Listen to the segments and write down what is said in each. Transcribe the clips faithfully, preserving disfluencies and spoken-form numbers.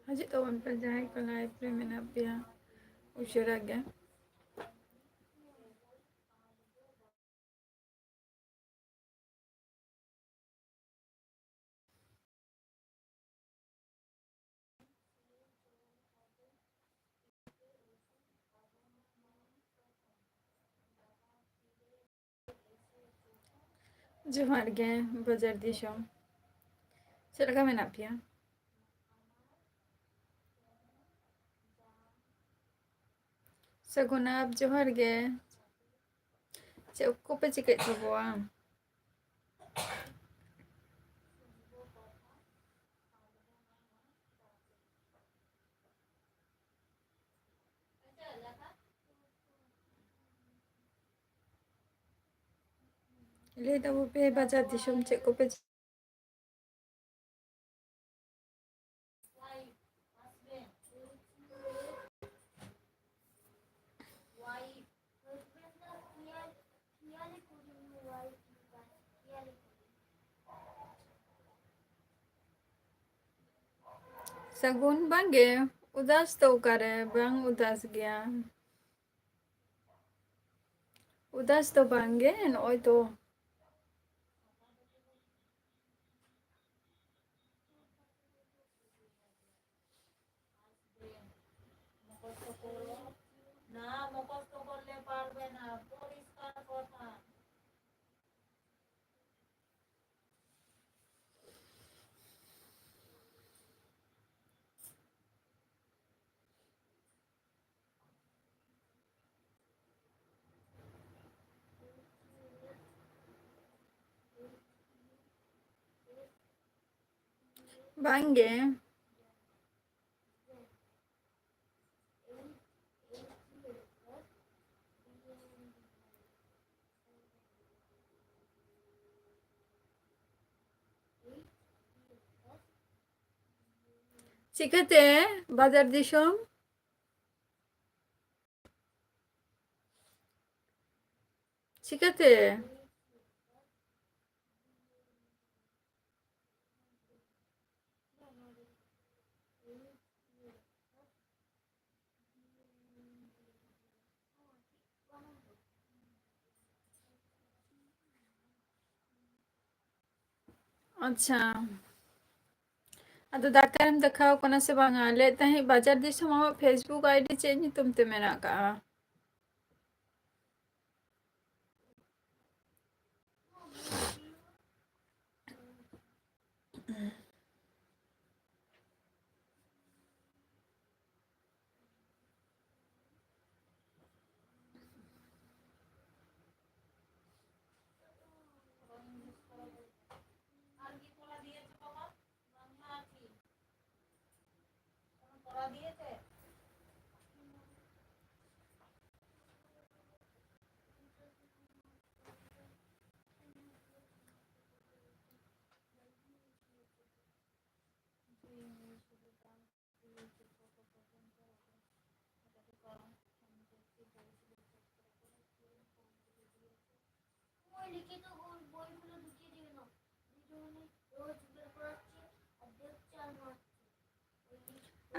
ᱦᱤᱡᱩᱜ ᱛᱟᱵᱚᱱ ᱯᱮ ᱡᱟᱦᱟᱸᱭ ᱠᱚ live ᱨᱮ ᱢᱮᱱᱟᱜ ᱯᱮᱭᱟ ᱩᱥᱟᱹᱨᱟ ᱜᱮ᱾ ᱡᱚᱦᱟᱨ ᱜᱮ ᱵᱟᱡᱟᱨ ᱫᱤᱥᱚᱢ, ᱪᱮᱫ ᱞᱮᱠᱟ ᱢᱮᱱᱟᱜ ᱯᱮᱭᱟ? ᱥᱟᱹᱜᱩᱱ ᱟᱯ, ᱡᱚᱦᱟᱨ ᱜᱮ᱾ ᱪᱮᱫ ᱠᱚᱯᱮ ᱪᱤᱠᱟᱹᱭᱮᱫ ᱛᱟᱵᱚᱣᱟ? ᱞᱟᱹᱭ ᱛᱟᱵᱚ ᱯᱮ ᱵᱟᱡᱟᱨ ᱫᱤᱥᱚᱢ ᱪᱮᱫ ᱠᱚᱯᱮ ᱥᱟᱹᱜᱩᱱ ᱵᱟᱝᱜᱮ, ᱩᱫᱟᱥ ᱫᱚ ᱚᱠᱟᱨᱮ? ᱵᱟᱝ ᱩᱫᱟᱥ ᱜᱮᱭᱟ᱾ ᱩᱫᱟᱥ ᱫᱚ ᱵᱟᱝᱜᱮ, ᱱᱚᱜᱼᱚᱭ ᱛᱚ᱾ মুখস্থ করো। না, মুখস্থ করলে পারবে না, পরিষ্কার কথা। ᱵᱟᱝᱜᱮ᱾ ᱪᱤᱠᱟᱹᱛᱮ ᱵᱟᱡᱟᱨ ᱫᱤᱥᱚᱢ? ᱪᱤᱠᱟᱹᱛᱮ? ᱟᱪᱪᱷᱟ, ᱟᱫᱚ ᱰᱟᱠᱛᱟᱨᱮᱢ ᱫᱮᱠᱷᱟᱣ ᱠᱟᱱᱟ ᱥᱮ ᱵᱟᱝᱟ? ᱞᱟᱹᱭᱮᱫ ᱛᱟᱦᱮᱸᱫ ᱵᱟᱡᱟᱨ ᱫᱤᱥᱚᱢ ᱟᱢᱟᱜ Facebook ID ᱪᱮᱫ ᱧᱩᱛᱩᱢ ᱛᱮ ᱢᱮᱱᱟᱜ ᱟᱠᱟᱜᱼᱟ?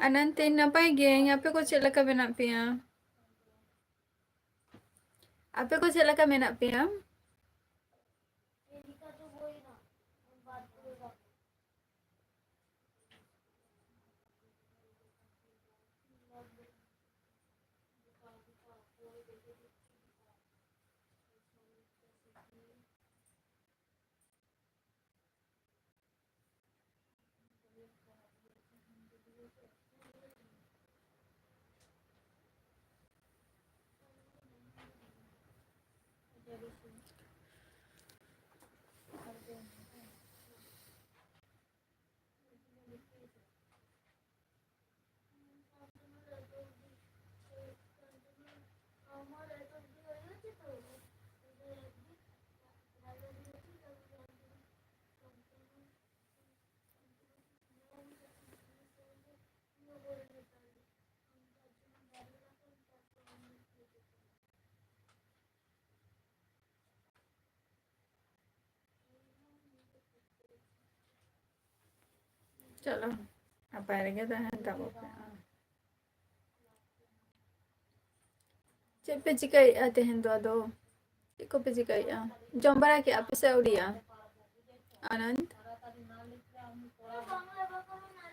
ᱟᱱᱟᱱᱛᱤ, ᱱᱟᱯᱟᱭ ᱜᱤᱭᱟᱹᱧ᱾ ᱟᱯᱮ ᱠᱚ ᱪᱮᱫ ᱞᱮᱠᱟ ᱢᱮᱱᱟᱜ ᱯᱮᱭᱟ? ᱟᱯᱮ ᱠᱚ ᱪᱮᱫ ᱞᱮᱠᱟ ᱢᱮᱱᱟᱜ ᱯᱮᱭᱟ? ᱪᱚᱞᱚ, ᱱᱟᱯᱟᱭ ᱨᱮᱜᱮ ᱛᱟᱦᱮᱱ ᱛᱟᱵᱚ ᱯᱮ᱾ ᱪᱮᱫ ᱯᱮ ᱪᱤᱠᱟᱹᱭᱮᱫᱼᱟ ᱛᱮᱦᱮᱧ ᱫᱚ ᱟᱫᱚ? ᱪᱮᱫ ᱠᱚᱯᱮ ᱪᱤᱠᱟᱹᱭᱮᱫᱼᱟ? ᱡᱚᱢ ᱵᱟᱲᱟ ᱠᱮᱫᱼᱟ ᱯᱮ ᱥᱮ ᱟᱹᱣᱨᱤᱭᱟ? ᱟᱱᱚᱱᱫ?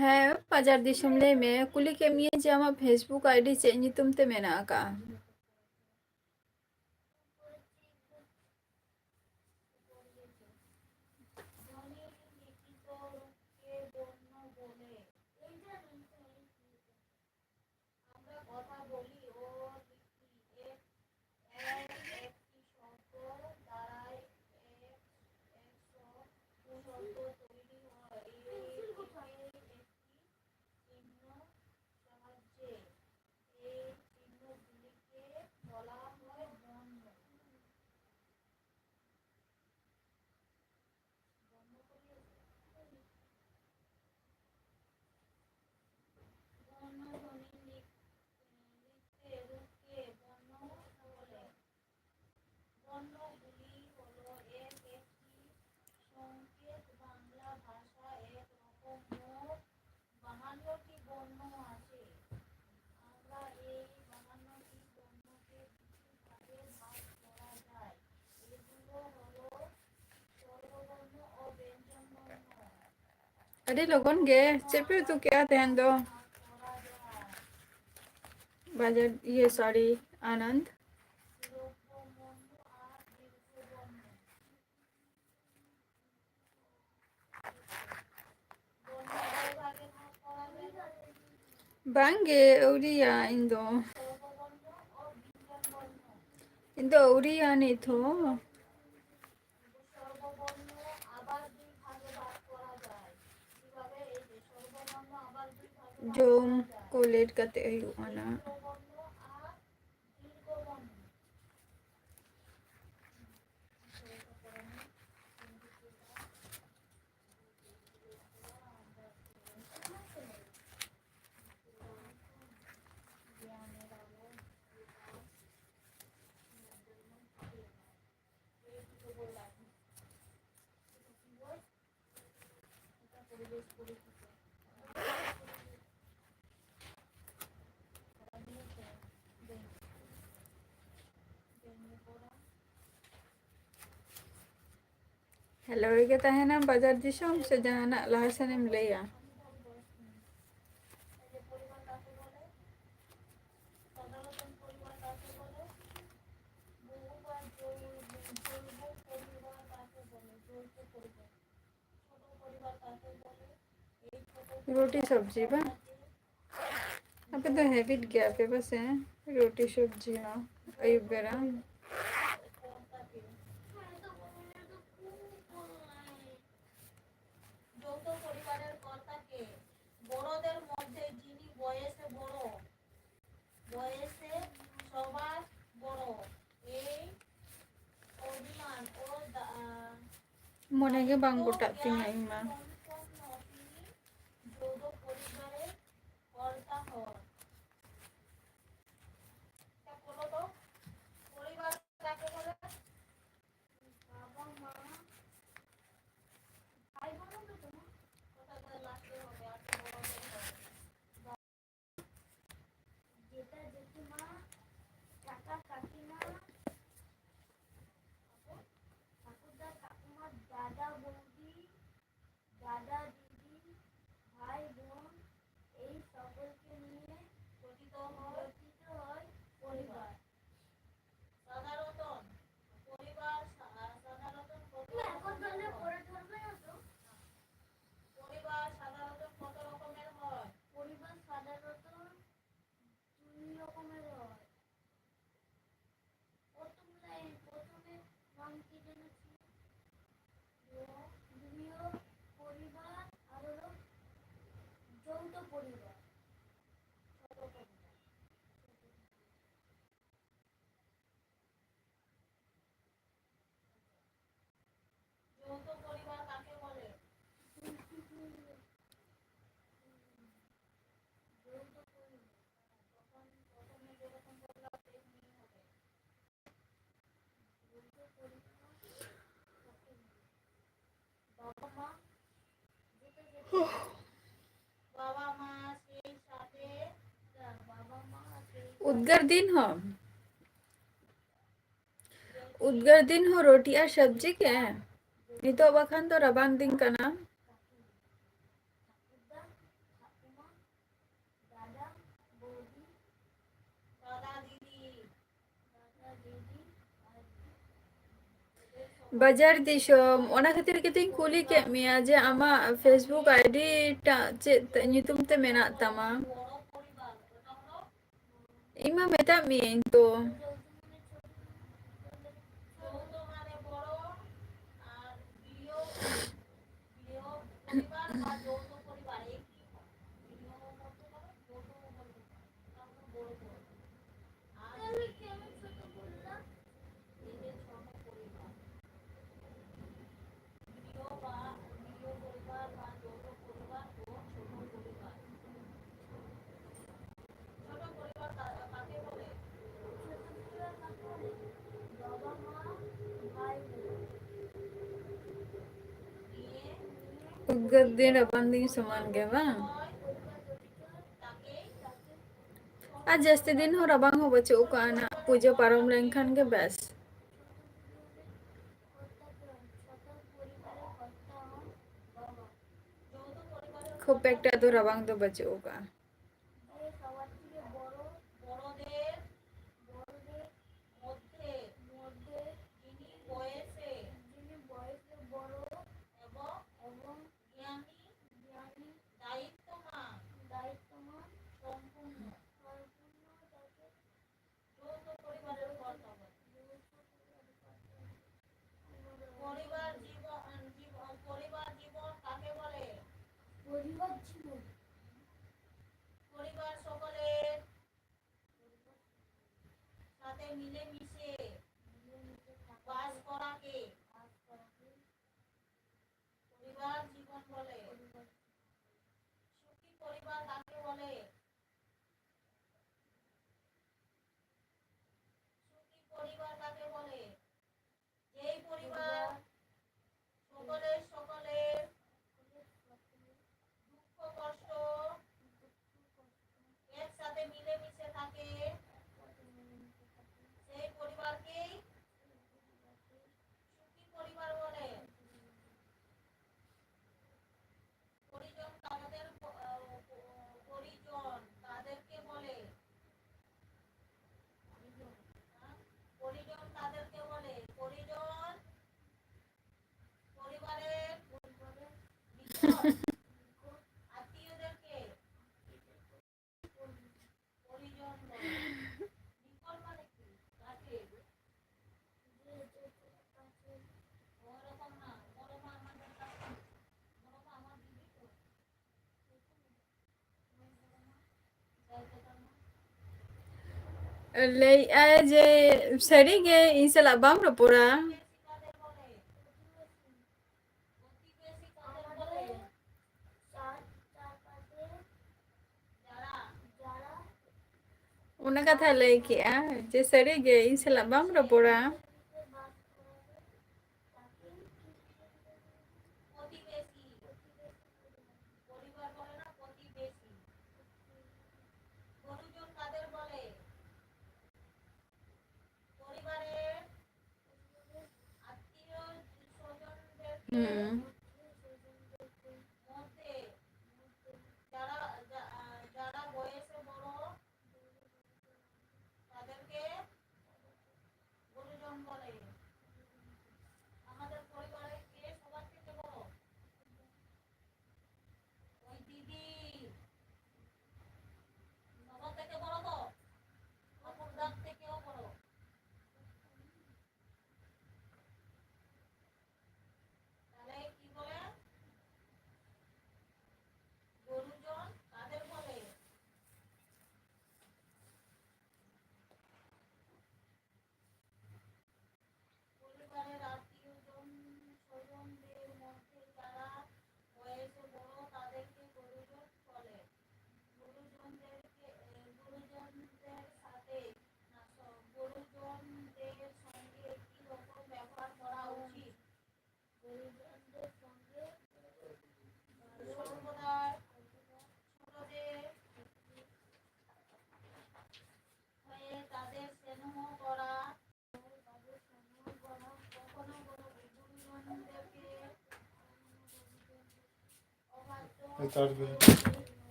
ᱦᱮᱸ, ᱵᱟᱡᱟᱨ ᱫᱤᱥᱚᱢ ᱞᱟᱹᱭ ᱢᱮ᱾ ᱠᱩᱞᱤ ᱠᱮᱫ ᱢᱤᱭᱟᱹᱧ ᱡᱮ ᱟᱢᱟᱜ Facebook ID ᱪᱮᱫ ᱧᱩᱛᱩᱢ ᱛᱮ ᱢᱮᱱᱟᱜ ᱟᱠᱟᱜᱼᱟ? আমরা কথা বলি ও লিখি। এক, এক একটি শব্দ দ্বারাই এক, এক শব্দ তৈরি হয়। এই, একে একটি চিহ্ন সাহায্যে। এই চিহ্নগুলিকে বলা হয় বর্ণ। বর্ণধ্বনি লিখ-, লিখতে রূপকে বর্ণ বলে। বর্ণগুলি হলো এক একটি সংকেত, বাংলা ভাষা এক রকম মোট বাহান্নটি বর্ণ আছে। আমরা এই বাহান্নটি বর্ণকে কিছু ভাগে ভাগ করা যায়। এগুলো হলো স্বরবর্ণ ও ব্যঞ্জনবর্ণ। ᱟᱹᱰᱤ ᱞᱚᱜᱚᱱ ᱜᱮ᱾ ᱪᱮᱫ ᱯᱮ ᱩᱛᱩ ᱠᱮᱜᱼᱟ ᱛᱮᱦᱮᱧ ᱫᱚ? ᱵᱟᱡᱟᱨ, ᱤᱭᱟᱹ, sorry, ᱟᱱᱚᱱᱫ᱾ ᱵᱟᱝᱜᱮ, ᱟᱹᱣᱨᱤᱭᱟ ᱤᱧ ᱫᱚ᱾ ᱤᱧ ᱫᱚ ᱟᱹᱣᱨᱤᱭᱟ ᱱᱤᱛ ᱦᱚᱸ᱾ ᱡᱚᱢ ᱠᱚ late ᱠᱟᱛᱮ ᱦᱩᱭᱩᱜ ᱠᱟᱱᱟ᱾ ᱦᱮᱞᱳ ᱨᱮᱜᱮ ᱛᱟᱦᱮᱱᱟᱢ ᱵᱟᱡᱟᱨ ᱫᱤᱥᱚᱢ, ᱥᱮ ᱡᱟᱦᱟᱱᱟᱜ ᱞᱟᱦᱟ ᱥᱮᱱᱮᱢ ᱞᱟᱹᱭᱟ? ᱨᱩᱴᱤ ᱥᱚᱵᱽᱡᱤ ᱵᱟᱝ? ᱟᱯᱮ ᱫᱚ ᱦᱮᱵᱤᱴ ᱜᱮᱭᱟ ᱯᱮ ᱯᱟᱥᱮ ᱨᱩᱴᱤ ᱥᱚᱵᱽᱡᱤ ᱦᱚᱸ ᱟᱹᱭᱩᱵ ᱵᱮᱲᱟ? যৌথ পরিবারের কর্তা কে? বড়দের মধ্যে যিনি বয়সে বড়, বয়সে সবার বড়, এই অভিমান ও দা- ᱢᱚᱱᱮ ᱜᱮ ᱵᱟᱝ ᱜᱚᱴᱟᱜ ᱛᱤᱧᱟᱹ ᱤᱧ ᱢᱟ᱾ সম্পন্ন তিনি যৌথ পরিবারের কর্তা হন। তা বলো তো, পরিবার কাকে বলে? বাবা, মা, ভাই বোন তো তোমার? কোথায় কোথায় লাগতে হবে? আর তো বড়দের হবে। জেঠা, জেঠিমা, কাকা, কাকিমা, ঠাকুরদা, ঠাকুমা, দাদা, বৌদি, দাদা, দিদি, ভাই, বোন, এই সকলকে নিয়ে গঠিত হয়, গঠিত হয় পরিবার। সাধারণত পরিবার সা-, সাধারণত কত না, এখন রকমের তাহলে হয়? পরে ধরবে না তো? পরিবার সাধারণত কত রকমের হয়? পরিবার সাধারণত দুই রকমের হয়। প্রথম লাইন, প্রথমে নাম কি যেন ছিল? গৃহ, গৃহ পরিবার আর হলো যৌথ পরিবার। ছোট পরিবার। যৌথ পরিবার কাকে বলে? যৌথ পরিবার। তখন প্রথমে যেরকম বললাম, তেমনি হবে। যৌথ পরিবার কাকে বলে? বাবা মা, যেটা যেটা ᱩᱫᱽᱜᱟᱹᱨ ᱫᱤᱱ ᱦᱚᱸ, ᱩᱫᱽᱜᱟᱹᱨ ᱫᱤᱱ ᱦᱚᱸ ᱨᱩᱴᱤ ᱟᱨ ᱥᱚᱵᱽᱡᱤ ᱜᱮ᱾ ᱱᱤᱛᱚᱜ ᱵᱟᱠᱷᱟᱱ ᱫᱚ ᱨᱟᱵᱟᱝ ᱫᱤᱱ ᱠᱟᱱᱟ᱾ ᱵᱟᱡᱟᱨ ᱫᱤᱥᱚᱢ, ᱚᱱᱟ ᱠᱷᱟᱹᱛᱤᱨ ᱜᱮᱛᱚᱧ ᱠᱩᱞᱤ ᱠᱮᱫ ᱢᱮᱭᱟ ᱡᱮ ᱟᱢᱟᱜ Facebook ID ᱴᱟᱜ ᱪᱮᱫ ᱧᱩᱛᱩᱢ ᱛᱮ ᱢᱮᱱᱟᱜ ᱛᱟᱢᱟ? ᱤᱧ ᱢᱟ ᱢᱮᱛᱟᱜ ᱢᱤᱭᱟᱹᱧ ᱛᱚ᱾ ᱩᱫᱽᱜᱟᱹᱨ ᱫᱤᱱ ᱨᱟᱵᱟᱝ ᱫᱤᱱ ᱥᱚᱢᱟᱱ ᱜᱮ ᱵᱟᱝ? ᱟᱨ ᱡᱟᱹᱥᱛᱤ ᱫᱤᱱ ᱦᱚᱸ ᱨᱟᱵᱟᱝ ᱦᱚᱸ ᱵᱟᱹᱪᱩᱜ ᱠᱟᱜᱼᱟ ᱱᱟᱜ, ᱯᱩᱡᱟᱹ ᱯᱟᱨᱚᱢ ᱞᱮᱱᱠᱷᱟᱱ ᱜᱮ ᱵᱮᱥ᱾ ᱠᱷᱩᱵ একটা ᱫᱚ ᱨᱟᱵᱟᱝ ᱫᱚ ᱵᱟᱹᱪᱩᱜ ᱠᱟᱜᱼᱟ᱾ পরিবার জীবন, জীবন, পরিবার জীবন কাকে বলে? পরিবার জীবন। পরিবার সকলের সাথে মিলেমিশে বাস করাকে পরিবার জীবন বলে। সুখী পরিবার কাকে বলে? সুখী পরিবার কাকে বলে? যেই পরিবার সকলের, সকলের ᱞᱟᱹᱭᱮᱫᱼᱟᱭ ᱡᱮ, ᱥᱟᱹᱨᱤᱜᱮ ᱤᱧ ᱥᱟᱞᱟᱜ ᱵᱟᱢ ᱨᱚᱯᱚᱲᱟ᱾ ᱚᱱᱟ ᱠᱟᱛᱷᱟ ᱞᱟᱹᱭ ᱠᱮᱜᱼᱟ ᱡᱮ, ᱥᱟᱹᱨᱤᱜᱮ ᱤᱧ ᱥᱟᱞᱟᱜ ᱵᱟᱢ ᱨᱚᱯᱚᱲᱟ᱾ হুম।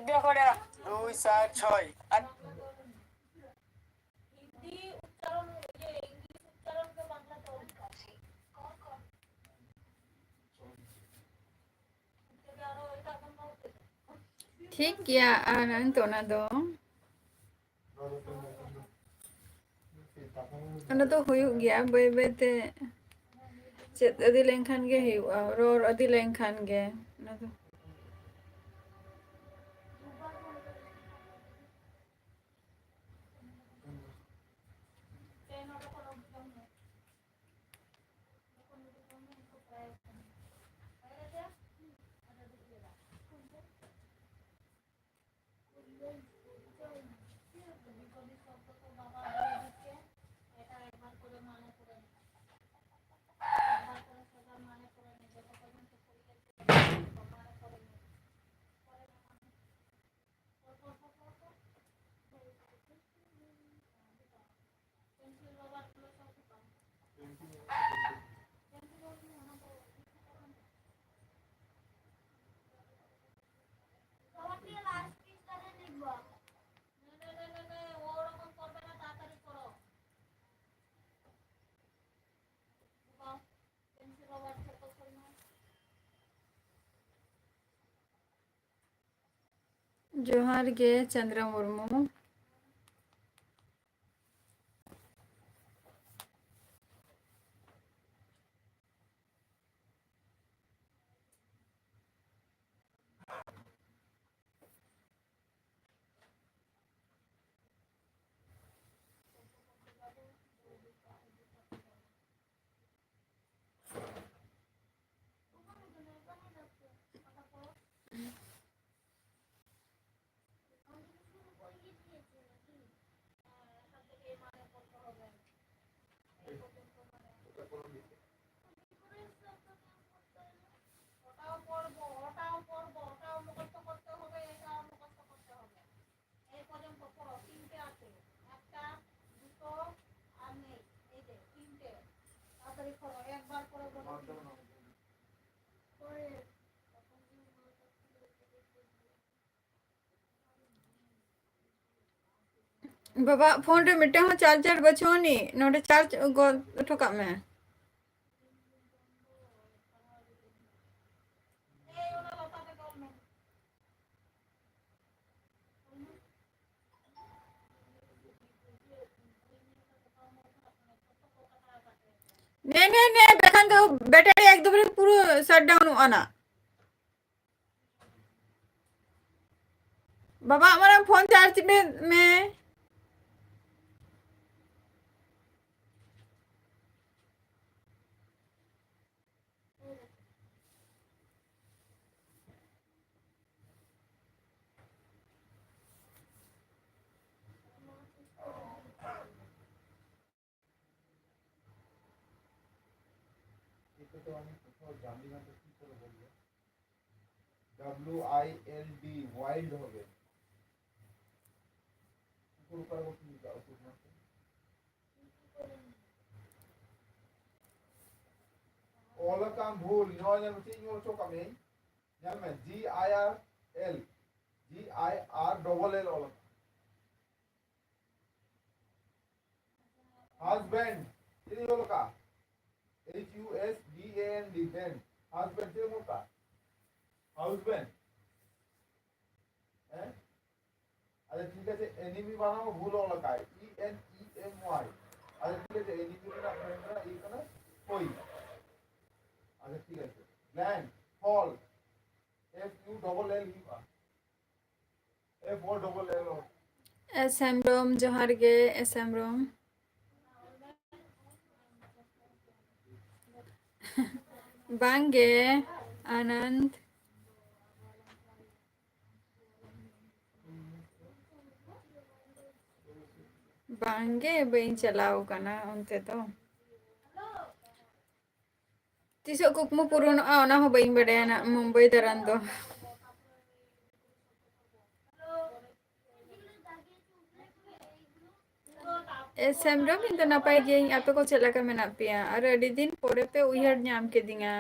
দুই, চার, ছয়। আর ᱴᱷᱤᱠ ᱜᱮᱭᱟ, ᱟᱨ ᱱᱤᱛᱚᱜ ᱚᱱᱟ ᱫᱚ, ᱚᱱᱟ ᱫᱚ ᱦᱩᱭᱩᱜ ᱜᱮᱭᱟ, ᱵᱟᱹᱭ ᱵᱟᱹᱭ ᱛᱮ ᱪᱮᱫ ᱤᱫᱤ ᱞᱮᱱᱠᱷᱟᱱ ᱜᱮ ᱦᱩᱭᱩᱜᱼᱟ, ᱨᱚᱲ ᱤᱫᱤ ᱞᱮᱱᱠᱷᱟᱱ ᱜᱮ ᱚᱱᱟ ᱫᱚ᱾ ᱡᱚᱦᱟᱨ ᱜᱮ, ᱪᱚᱱᱫᱨᱟ ᱢᱩᱨᱢᱩ᱾ ওটাও পড়বো, ওটাও পড়বো, ওটাও মুখস্থ করতে হবে, এটাও মুখস্থ করতে হবে। এই পর্যন্ত পড়ো, তিনটে আছে, একটা, দুটো, আর নেই। এই যে তিনটে, তাড়াতাড়ি করো, একবার করে বলো। পরে, ᱵᱟᱵᱟᱣᱟᱜ ᱯᱷᱳᱱ ᱨᱮ ᱢᱤᱫᱴᱟᱝ ᱦᱚᱸ ᱪᱟᱨᱡᱟᱨ ᱵᱟᱹᱪᱩᱜ ᱟᱹᱱᱤᱡ, ᱱᱚᱰᱮ ᱪᱟᱨᱡᱽ ᱜᱚᱫ ᱦᱚᱴᱚ ᱠᱟᱜ ᱢᱮ᱾ ᱱᱮ, ᱱᱮ, ᱱᱮ, ᱵᱟᱠᱷᱟᱱ ᱫᱚ ᱵᱮᱴᱟᱨᱤ ᱮᱠᱫᱚᱢ ᱨᱮ ᱯᱩᱨᱟᱹ shutdownᱚᱜᱼᱟ ᱱᱟ᱾ ᱵᱟᱵᱟ, ᱟᱢᱟᱜ ᱯᱷᱳᱱ ᱪᱟᱨᱡᱽ ᱢᱮ, ᱢᱮ᱾ এটা তো আমি কোথাও জানি না, তো কি করে বলবো? W I L D, wild হবে। কুকুর পারবো কি? কুকুর মারতে? ᱚᱞ ᱟᱠᱟᱱ ᱵᱷᱩᱞ, ᱱᱚᱣᱟ ᱧᱮᱞ ᱢᱮ, ᱪᱮᱫ ᱤᱧ ᱚᱞ ᱦᱚᱪᱚ ᱠᱟᱜ ᱢᱮᱭᱟ? ᱧᱮᱞ ᱢᱮ, ᱡᱤ ᱟᱭ ᱟᱨ ᱮᱞ, ᱡᱤ ᱟᱭ ᱟᱨ ᱰᱚᱵᱚᱞ ᱮᱞ ᱚᱞ ᱟᱠᱟᱱᱟ᱾ ᱦᱟᱥᱵᱮᱱᱰ, ᱪᱮᱫ ᱤᱧ ᱚᱞ ᱠᱟᱜᱼᱟ? ᱮᱭᱤᱪ ᱭᱩ ᱮᱥ ᱵᱤ ᱮ ᱮᱱ ᱰᱤ, ᱵᱮᱱᱰ᱾ ᱦᱟᱥᱵᱮᱱᱰ, ᱪᱮᱫ ᱮᱢ ᱚᱞ ᱠᱟᱜᱼᱟ? ᱦᱟᱥᱵᱮᱱᱰ᱾ ᱦᱮᱸ? ᱟᱪᱪᱷᱟ, ᱴᱷᱤᱠ ᱟᱪᱷᱮ, ᱮᱱᱤᱢᱤ ᱵᱟᱱᱟᱢ ᱦᱚᱸ ᱵᱷᱩᱞ ᱚᱞ ᱠᱟᱜᱼᱟ, ᱤ ᱮᱱ ᱤ ᱮᱢ ᱣᱟᱭ᱾ ᱟᱪᱪᱷᱟ, ᱴᱷᱤᱠ ᱟᱪᱷᱮ, ᱮᱱᱤᱢᱤ ᱨᱮᱱᱟᱜ ᱢᱮᱱ ᱨᱮᱱᱟᱜ ᱤᱭᱟᱹ ᱠᱟᱱᱟ ᱦᱳᱭ᱾ ᱟᱪᱪᱷᱟ, ᱴᱷᱤᱠ ᱟᱪᱷᱮ, ᱵᱞᱮᱱᱠ, ᱯᱷᱚᱞ, ᱮᱯᱷ ᱭᱩ ᱰᱚᱵᱚᱞ ᱮᱞ ᱦᱩᱭᱩᱜᱼᱟ᱾ ᱮᱯᱷ ᱳ ᱰᱚᱵᱚᱞ ᱮᱞ ᱳ᱾ ᱮᱥ ᱦᱮᱢᱵᱨᱚᱢ, ᱡᱚᱦᱟᱨ ᱜᱮ, ᱮᱥ ᱦᱮᱢᱵᱨᱚᱢ᱾ ᱵᱟᱝ ᱜᱮ, ᱟᱱᱚᱱᱫ᱾ ᱵᱟᱝ ᱜᱮ, ᱵᱟᱹᱧ ᱪᱟᱞᱟᱣ ᱠᱟᱱᱟ ᱚᱱᱛᱮ ᱫᱚ᱾ ᱛᱤᱥᱚᱜ ᱠᱩᱠᱢᱩ ᱯᱩᱨᱚᱱᱚᱜᱼᱟ, ᱚᱱᱟ ᱦᱚᱸ ᱵᱟᱹᱧ ᱵᱟᱰᱟᱭᱟ ᱱᱟᱜ, ᱢᱩᱢᱵᱟᱭ ᱫᱟᱬᱟᱱ ᱫᱚ᱾ ᱮᱥ ᱦᱮᱢᱵᱨᱚᱢ, ᱤᱧ ᱫᱚ ᱱᱟᱯᱟᱭ ᱜᱤᱭᱟᱹᱧ, ᱟᱯᱮ ᱠᱚ ᱪᱮᱫ ᱞᱮᱠᱟ ᱢᱮᱱᱟᱜ ᱯᱮᱭᱟ? ᱟᱨ ᱟᱹᱰᱤ ᱫᱤᱱ ᱯᱚᱨᱮ ᱯᱮ ᱩᱭᱦᱟᱹᱨ ᱧᱟᱢ ᱠᱤᱫᱤᱧᱟ᱾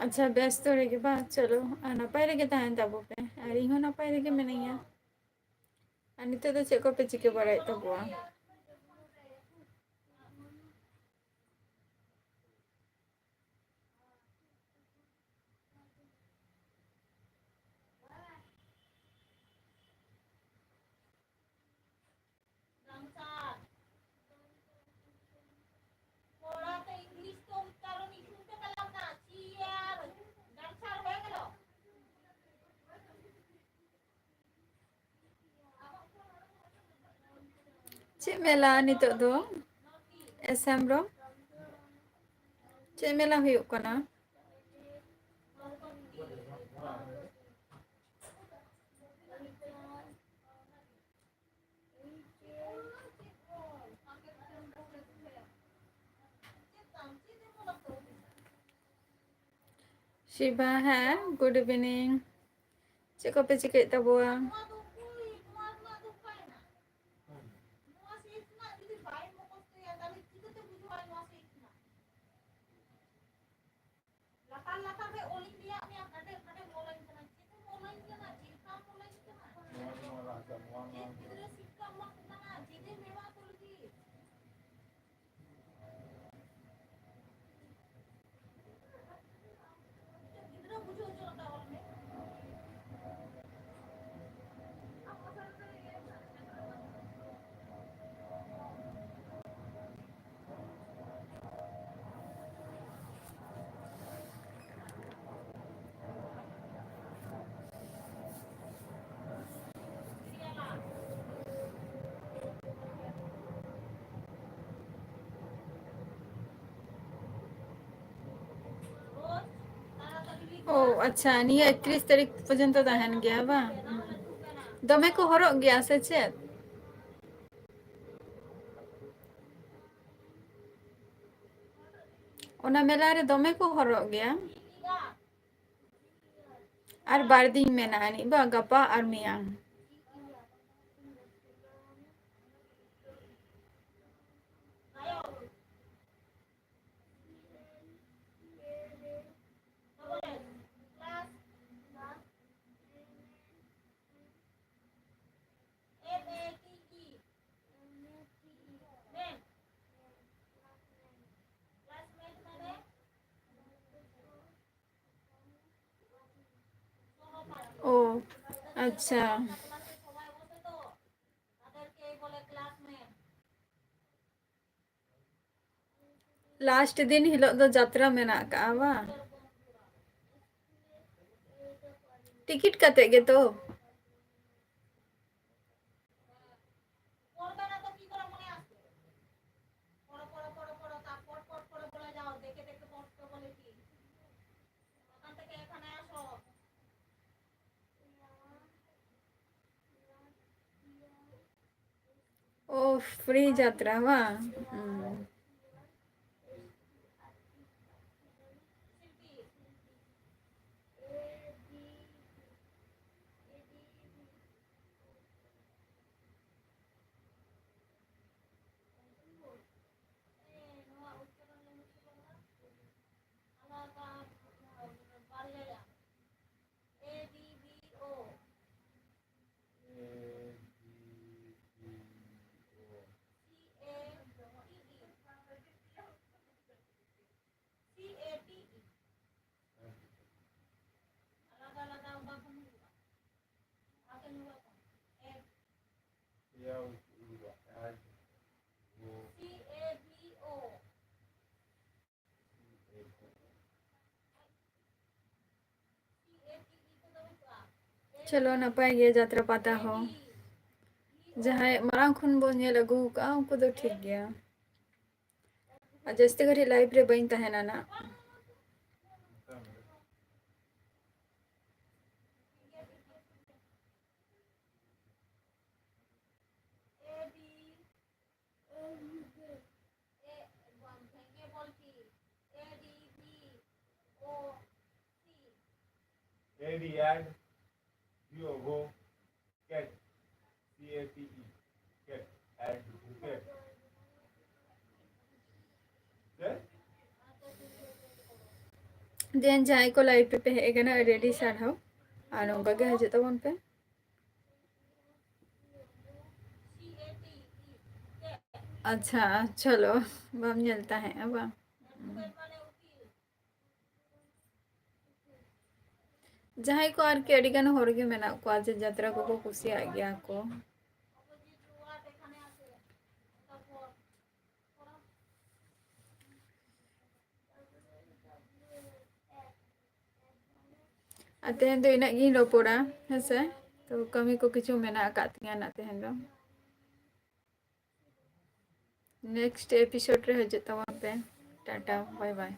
ᱟᱪᱪᱷᱟ, ᱵᱮᱥ ᱛᱚ ᱨᱮᱜᱮ ᱵᱟᱝ? ᱪᱚᱞᱚ, ᱟᱨ ᱱᱟᱯᱟᱭ ᱨᱮᱜᱮ ᱛᱟᱦᱮᱱ ᱛᱟᱵᱚ ᱯᱮ᱾ ᱟᱨ ᱤᱧ ᱦᱚᱸ ᱱᱟᱯᱟᱭ ᱨᱮᱜᱮ ᱢᱤᱱᱟᱹᱧᱟ᱾ ᱟᱨ ᱱᱤᱛᱚᱜ ᱫᱚ ᱪᱮᱫ ᱠᱚᱯᱮ ᱪᱤᱠᱟᱹ ᱵᱟᱲᱟᱭᱮᱫ ᱛᱟᱵᱚᱣᱟ? ᱪᱮᱫ ᱢᱮᱞᱟ ᱱᱤᱛᱚᱜ ᱫᱚ? ᱮᱥ ᱦᱮᱢᱵᱽᱨᱚᱢ, ᱪᱮᱫ ᱢᱮᱞᱟ ᱦᱩᱭᱩᱜ ᱠᱟᱱᱟ? ᱥᱤᱵᱟ, ᱦᱮᱸ, good evening. ᱪᱮᱫ ᱠᱚᱯᱮ ᱪᱤᱠᱟᱹᱭᱮᱫ ᱛᱟᱵᱚᱣᱟ? ᱞᱟᱛᱟᱨ ᱞᱟᱛᱟᱨ ᱨᱮ ᱚᱞᱤᱧ ᱞᱟᱹᱭᱟᱫ ᱢᱮᱭᱟ, ᱯᱷᱟᱴᱮ ᱯᱷᱟᱴᱮᱢ ᱚᱞᱟᱹᱧ ᱠᱟᱱᱟ᱾ ᱪᱮᱫ ᱮᱢ ᱚᱞᱟᱹᱧ ᱠᱟᱱᱟ? ᱪᱮᱫ ᱞᱮᱠᱟᱢ ᱚᱞᱟᱹᱧ ᱠᱟᱱᱟ? ᱪᱮᱫ ᱜᱤᱫᱽᱨᱟᱹ ᱥᱤᱠᱠᱷᱟ ᱮᱢᱟ ᱠᱚ ᱠᱟᱱᱟ? ᱪᱮᱫ ᱮᱢ ᱮᱢᱟ ᱠᱚ ᱞᱟᱹᱜᱤᱫ? ᱜᱤᱫᱽᱨᱟᱹ ᱵᱩᱡᱷᱟᱹᱣ ᱦᱚᱪᱚ ᱞᱮᱠᱟ ᱚᱞ ᱢᱮ᱾ ᱳ ᱟᱪᱪᱷᱟ, ᱱᱤᱭᱟᱹ ᱮᱠᱛᱨᱤᱥ ᱛᱟᱹᱨᱤᱠᱷ ᱯᱚᱨᱡᱚᱱᱛᱚ ᱛᱟᱦᱮᱱ ᱜᱮᱭᱟ ᱵᱟᱝ? ᱫᱚᱢᱮ ᱠᱚ ᱦᱚᱨᱚᱜ ᱜᱮᱭᱟ ᱥᱮ ᱪᱮᱫ? ᱚᱱᱟ ᱢᱮᱞᱟ ᱨᱮ ᱫᱚᱢᱮ ᱠᱚ ᱦᱚᱨᱚᱜ ᱜᱮᱭᱟ᱾ ᱟᱨ ᱵᱟᱨ ᱫᱤᱱ ᱢᱮᱱᱟᱜᱼᱟ ᱟᱹᱱᱤᱡ ᱵᱟᱝ, ᱜᱟᱯᱟ ᱟᱨ ᱢᱮᱭᱟᱝ᱾ ᱟᱪᱪᱷᱟ, ᱞᱟᱥᱴ ᱫᱤᱱ ᱦᱤᱞᱳᱜ ᱫᱚ ᱡᱟᱛᱨᱟ ᱢᱮᱱᱟᱜ ᱟᱠᱟᱜᱼᱟ ᱵᱟᱝ? ᱴᱤᱠᱤᱴ ᱠᱟᱛᱮ ᱜᱮᱛᱚ? ᱳ, ᱯᱷᱨᱤ ᱡᱟᱛᱨᱟ ᱵᱟᱝ? ᱦᱩᱸ᱾ ᱪᱚᱞᱚ, ᱱᱟᱯᱟᱭ ᱜᱮ ᱡᱟᱛᱨᱟ ᱯᱟᱛᱟ ᱦᱚᱸ᱾ ᱡᱟᱦᱟᱸᱭ ᱢᱟᱲᱟᱝ ᱠᱷᱚᱱ ᱵᱚᱱ ᱧᱮᱞ ᱟᱹᱜᱩ ᱟᱠᱟᱫᱼᱟ, ᱩᱱᱠᱩ ᱫᱚ ᱴᱷᱤᱠ ᱜᱮᱭᱟ᱾ ᱟᱨ ᱡᱟᱹᱥᱛᱤ ᱜᱷᱟᱹᱲᱤᱡ ᱞᱟᱭᱤᱵᱷ ᱨᱮ ᱵᱟᱹᱧ ᱛᱟᱦᱮᱱᱟ ᱱᱟᱜ᱾ A D, add, B O, go, cat, C A T E, cat, add, cat. ᱪᱮᱫ? ᱫᱮᱱ ᱡᱟᱦᱟᱸᱭ ᱠᱚ ᱞᱟᱭᱤᱵᱷ ᱨᱮᱯᱮ ᱦᱮᱡ ᱟᱠᱟᱱᱟ, ᱟᱹᱰᱤ ᱟᱹᱰᱤ ᱥᱟᱨᱦᱟᱣ᱾ ᱟᱨ ᱱᱚᱝᱠᱟ ᱜᱮ ᱦᱤᱡᱩᱜ ᱛᱟᱵᱚᱱ ᱯᱮ᱾ ᱟᱪᱪᱷᱟ, ᱪᱚᱞᱚ, ᱵᱟᱢ ᱧᱮᱞ ᱛᱟᱦᱮᱸᱜᱼᱟ ᱵᱟᱝ? ᱡᱟᱦᱟᱸᱭ ᱠᱚ ᱟᱨᱠᱤ ᱟᱹᱰᱤ ᱜᱟᱱ ᱦᱚᱲ ᱜᱮ ᱢᱮᱱᱟᱜ ᱠᱚᱣᱟ ᱡᱮ ᱡᱟᱛᱨᱟ ᱠᱚᱠᱚ ᱠᱩᱥᱤᱭᱟᱜ ᱜᱮᱭᱟ ᱠᱚ᱾ ᱟᱨ ᱛᱮᱦᱮᱧ ᱫᱚ ᱤᱱᱟᱹᱜ ᱜᱤᱧ ᱨᱚᱯᱚᱲᱟ, ᱦᱮᱸᱥᱮ? ᱛᱚ ᱠᱟᱹᱢᱤ ᱠᱚ ᱠᱤᱪᱷᱩ ᱢᱮᱱᱟᱜ ᱟᱠᱟᱫ ᱛᱤᱧᱟᱹ ᱱᱟᱜ ᱛᱮᱦᱮᱧ ᱫᱚ᱾ Next episode ᱨᱮ ᱦᱤᱡᱩᱜ ᱛᱟᱵᱚᱱ ᱯᱮ᱾ Tata, bye bye.